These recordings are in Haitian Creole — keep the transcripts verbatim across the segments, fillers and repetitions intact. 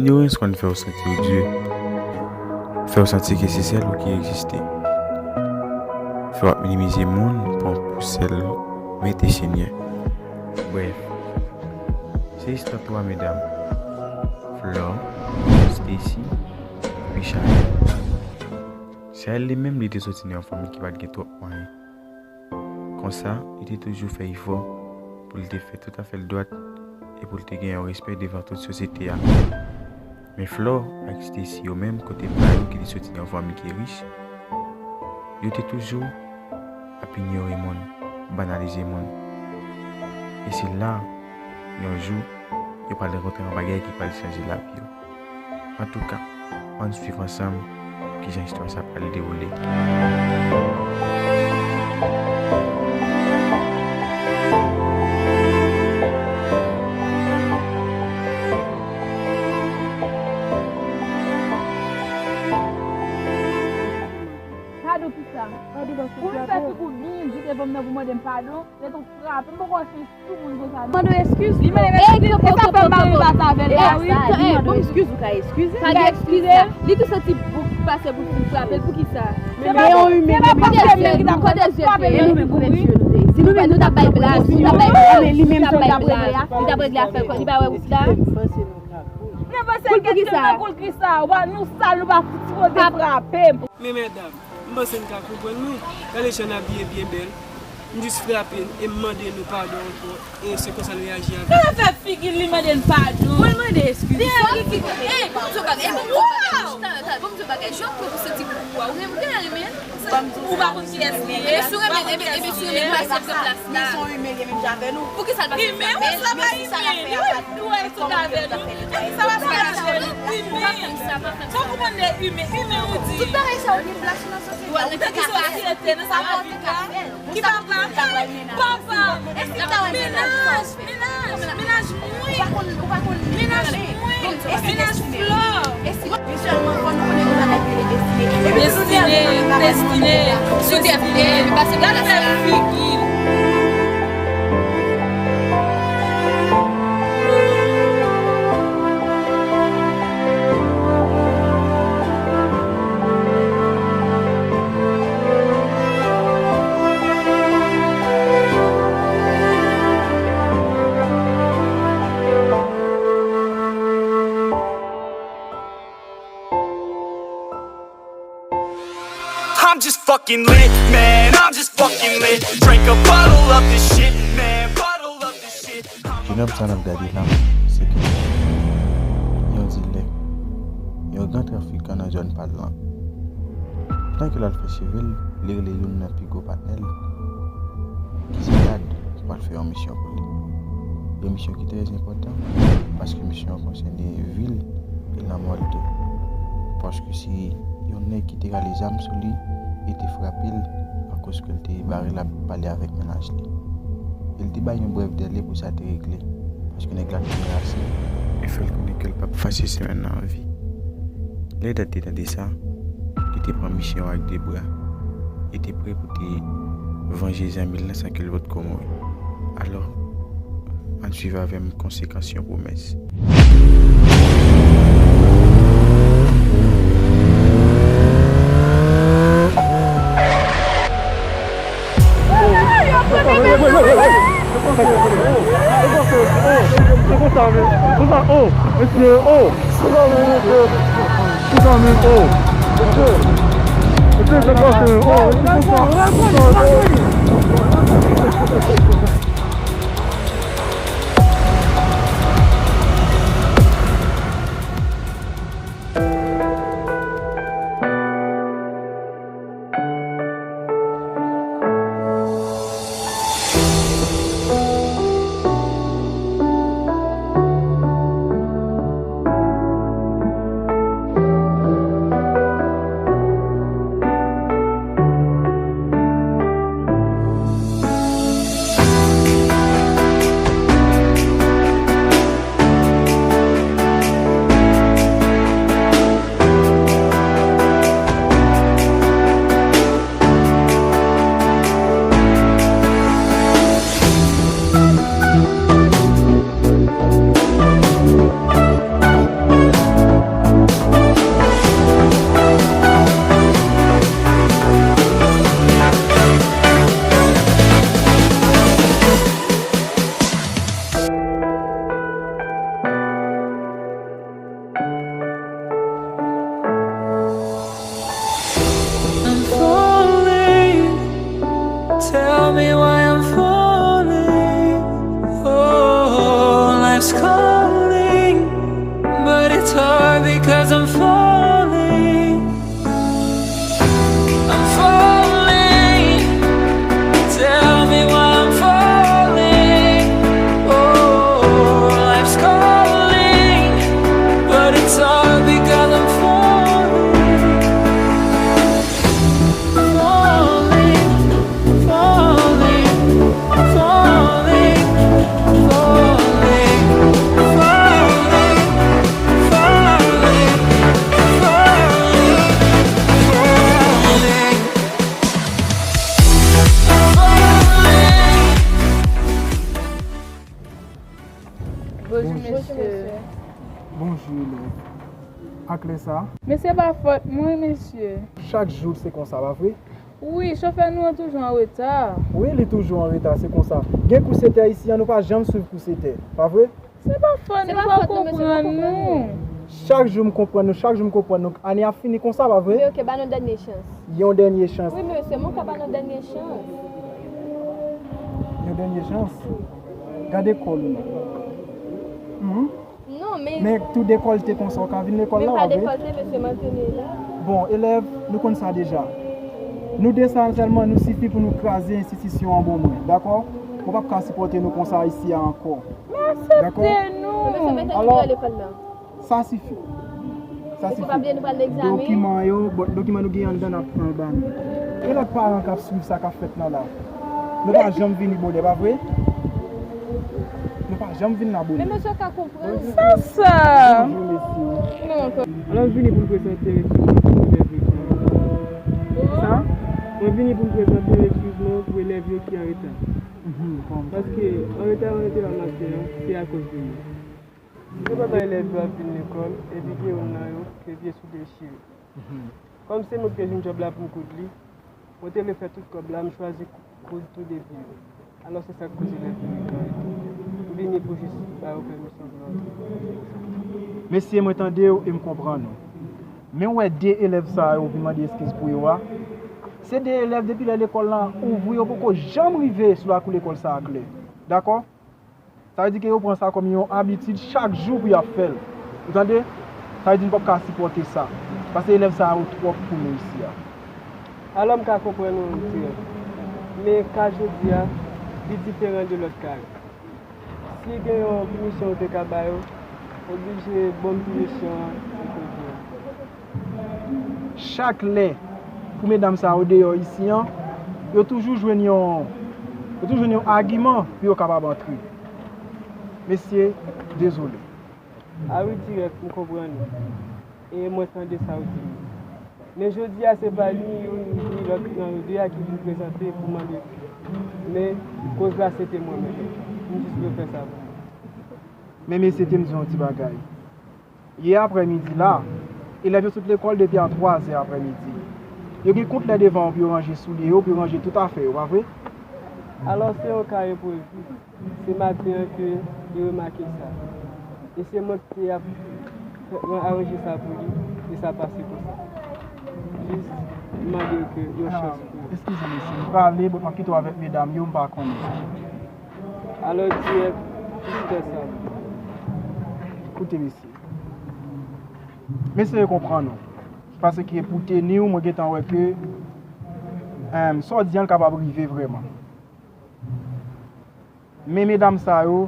Ignorans konn fè w santi w Dye, fè w santi ke se sèl ou ki egziste, fè w ap minimize moun, pran w pou sèl ou, mete Senyè. Brèf, se istwa twa medam, Flore, Stacy, epi Chanel. Chanel li menm, li te soti nan yon fanmi ki pa t gen twòp mwayen. Konsa, li te toujou fè efò pou l te fè tout afè l dwat e pou l te gen yon respè devan tout sosyete a. Men Flore ak Stacy yo menm, kote pa yo ki te soti nan yon fanmi ki rich, yo te toujou ap inyore moun, banalize moun. E se la, yon jou, yo pral rankontre yon bagay ki pral chanje lavi yo. Antouka, ann swiv ansanm kijan istwa sa pral dewoule. Padon kisa? Padon, paske pou m fè figi w byen di devan m nan pou mande m padon, lè tou frape m, poko fè sou moun konsa. Mande w eskiz. Li mande m eskiz. E sa fè m pa vle pase avè l la, wi. Bon, eskiz ou ka eskize. Pa gen eskize. Li tou santi bouk pase pou fin frape l. Poukisa? Se pa yon imen ki ta frape l. Kote zye te ye? E nou menm kote zye nou te ye? Si nou menm nou t ap bay blag, nou t ap bay blag, nou t ap bay blag, nou t ap regle afè kò, li pa wè wout la. Poukisa? Poukisa? Wa nou sal, nou pa fouti kote frape m. Men medam, m panse n ka konprann mwen. Gade jan n abiye byen bèl. M jis frape n e m mande nou padon ankò. E se konsa n reyaji avè l. Sa fè figi l, li mande n padon. Bon, l mande eskiz. Li ki, ki, e, bon, m di w bagay, e, bon, m di w bagay. Talè, talè, bon, m di w bagay. Jan w pran pou se ti bouk ou a, ou gen, ou gen renmen l? Ou pa konn kiyès li ye? Ebyen, si w renmen l, ebyen, ebyen, si w renmen l, pase pran plas la. Men se yon imen, li menm jan avè nou. Poukisa l pa fè sa? Imen, ou sa pa imen. Li wè, li wè tout avè nou. Sa pa fè sa. Imen. Fòk ou konn de imen. Imen, ou di. Tout bagay sa yo gen plas nan sosyete. Ou te gen sosyete nan sa lavi la. Ki papa? Papa. Mennaj. Mennaj. Mennaj mwen. Mennaj mwen. Mennaj Flore. Destine. Destine. Sou Destine. Gade fè figi. I'm just fucking lit, man. I'm just fucking lit. Drink a bottle of this shit, man. Bottle of this shit. Jenòm sa n ap gade la, se ke yon dilè, yon gran trafikan nan zòn pa l lan. Pandan ke l al fè cheve l, li rele youn nan pi gwo patnè l, ki se Tad, ki pral fè yon misyon pou li. Yon misyon ki trè enpòtan, paske misyon an konsène vi l e lanmò l tou. Paske se yon nèg ki te rale zam sou li e te frape l akoz ke l te bare l ap pale avèk mennaj li. E l te bay yon brèf dèle pou sa te regle, paske nèg la te menase e fè l konnen ke l p ap pase semèn nan an vi. Lè Tad te tande sa, li te pran misyon an ak de bra e te prè pou te vanje zanmi l lan san ke l potko mouri. Alò, ann swiv avè m konsekans yon pwomès. Se konsa, men. Konsa, oh, mesye, oh. Konsa, men, oh. Mesye, mesye, sa pase, men, oh. Mesye, konsa, konsa, oh. Bonjou, elèv. Ak lè sa? Men se pa fòt mwen, mesye. Chak jou se konsa, pa vre? Wi, chofè nou an toujou an reta. Wi, li toujou an reta, se konsa. Gen kou sèt è isi an, nou pa janm swiv kou sèt è, pa vre? Se pa fòt nou, pa konprann nou. Chak jou m konprann nou, chak jou m konprann nou. Ane ap fini konsa, pa vre? Men oke, ba nou dènye chans. Yon dènye chans. Wi, mesye, mwen ka ba nou dènye chans. Yon dènye chans? Gade kò l ou non. Mhm. Non, men. Men tou dekòlte konsa, ou ka vin lekòl la, pa vre? Men pa dekòlte, mesye, m ap vini la. Bon, elèv, nou konn sa deja. Nou de sa sèlman, nou sifi pou nou kraze enstitisyon an bon mwen, dakò? Mwen p ap ka sipòte nou konsa isi a ankò. Men aksepte nou. Dakò? Men mesye, mete nou lekòl la. Sa sifi. Sa sifi. Mesye, pa bliye nou pral nan egzamen. Dokiman yo, bon, dokiman nou gen anndan n ap pran l ba nou. E lòt paran k ap swiv sa k ap fèt nan la? Nou pa janm vini bonè, pa vre? Nou pa janm vin la bonè. Men mesye ka konprann. Sa sa. Bonjou, mesye. Non, ankò. Alò, m vini pou m prezante ekskiz mwen pou elèv yo ki an reta. Sa? Mwen vini pou m prezante ekskiz mwen pou elèv yo ki an reta. Mhm, bon. Paske an reta, an rete la maten an, se akoz de yo. Se pandan elèv yo ap vin lekòl, epi gen youn nan yo ke pye sou dechire. Mhm. Kòm se mwen ki te jwenn djòb la pou m koud li, mwen te vle fè tout kòb la, m chwazi kou-, koud tou de pye yo. Alò, se sa k koze elèv yo rive an reta. M vini pou jis ba yo pèmisyon pou yo antre. Mesye, mwen tande w e m konprann ou. Men w wè de elèv sa yo w vin mande eskiz pou yo a? Se de elèv depi lè lekòl la ouvri, yo poko janm rive sou lakou lekòl sa a klè. Dakò? Sa vle di ke yo pran sa kòm yon abitid chak jou pou y ap fè l. Ou tande? Sa vle di n p ap ka sipòte sa. Paske elèv sa yo twòp pou nou isi a. Alò, m ka konprann ou, direktè. Men ka jodi a, li diferan de lòt ka yo. Si gen yon pinisyon yo te ka ba yo, oblije ban m pinisyon an pou jodi a. Chak lè pou medam sa yo deyò isi an, yo toujou jwenn yon, yo toujou jwenn yon agiman pou yo kapab antre. Mesye, dezole. A wi, dirèk, m konprann ou. E mwen tande sa w di m. Men jodi a, se pa ni youn ni lòt nan yo de a ki vin prezante pou mande. Men koz la, se te mwen menm. M jis vle fè sa pou mwen. Men mesye, te m di yon ti bagay. Yè aprèmidi la, elèv yo sot lekòl depi a twazè aprèmidi. Yo gen kont lè devan yo pou yo ranje soulye yo, pou yo ranje tout afè yo, pa vre? Alò, se yon ka enprevi. Se maten an ke li remake sa. E se mwen ki te ap fè, mwen aranje sa pou li, e sa pase konsa. Jis mande ke yon chans pou li. Eskize, mesye, m prale, bon, m ap kite w avèk medam yo, m pa konnen. Alò, dirèk, jis fè sa. Koute, mesye. M eseye konprann ou. Paske pou teni w, mwen gentan wè ke, em, sa w di an kapab rive vrèman. Men medam sa yo,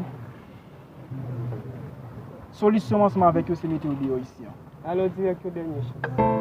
solisyon m ansanm avèk yo se mete yo deyò isi an. Alò, dirèk, yon dènye chans.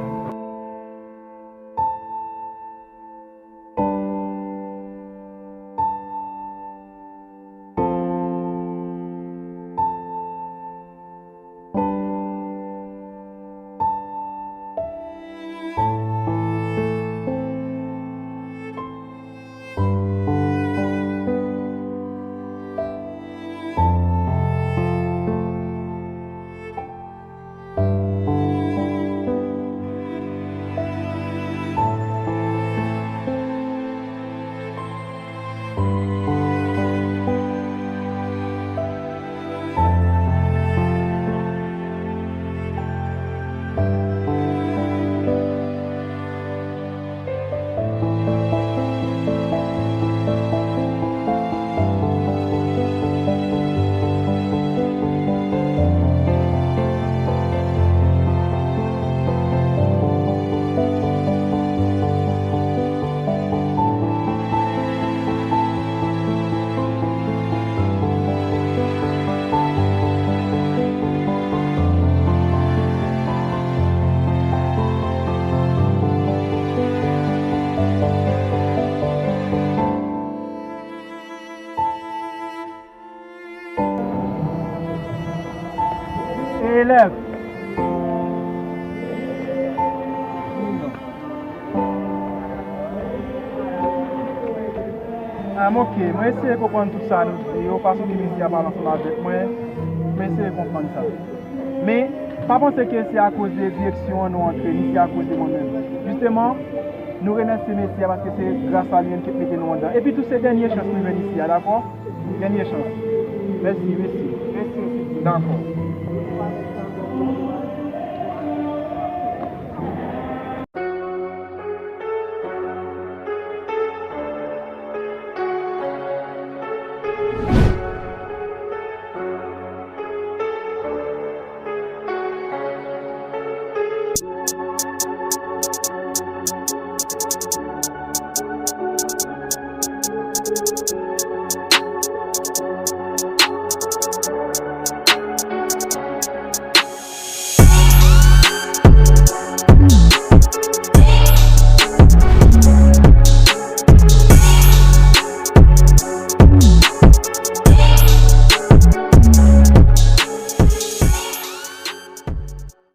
Elèv. Ah, m oke. Mwen eseye konprann tout sa nou di yo, fason ke mesye a pale ansanm avèk mwen. Mwen eseye konprann sa. Men, pa panse ke se akoz de direksyon an nou antre, ni se akoz de mwen menm. Jisteman, nou remèsye Mesi a paske se gras a li menm ki mete nou anndan. Epi tou, se dènye chans nou jwenn isi a, dakò? Dènye chans. Mèsi, mèsi. Mèsi, mèsi. Dakò.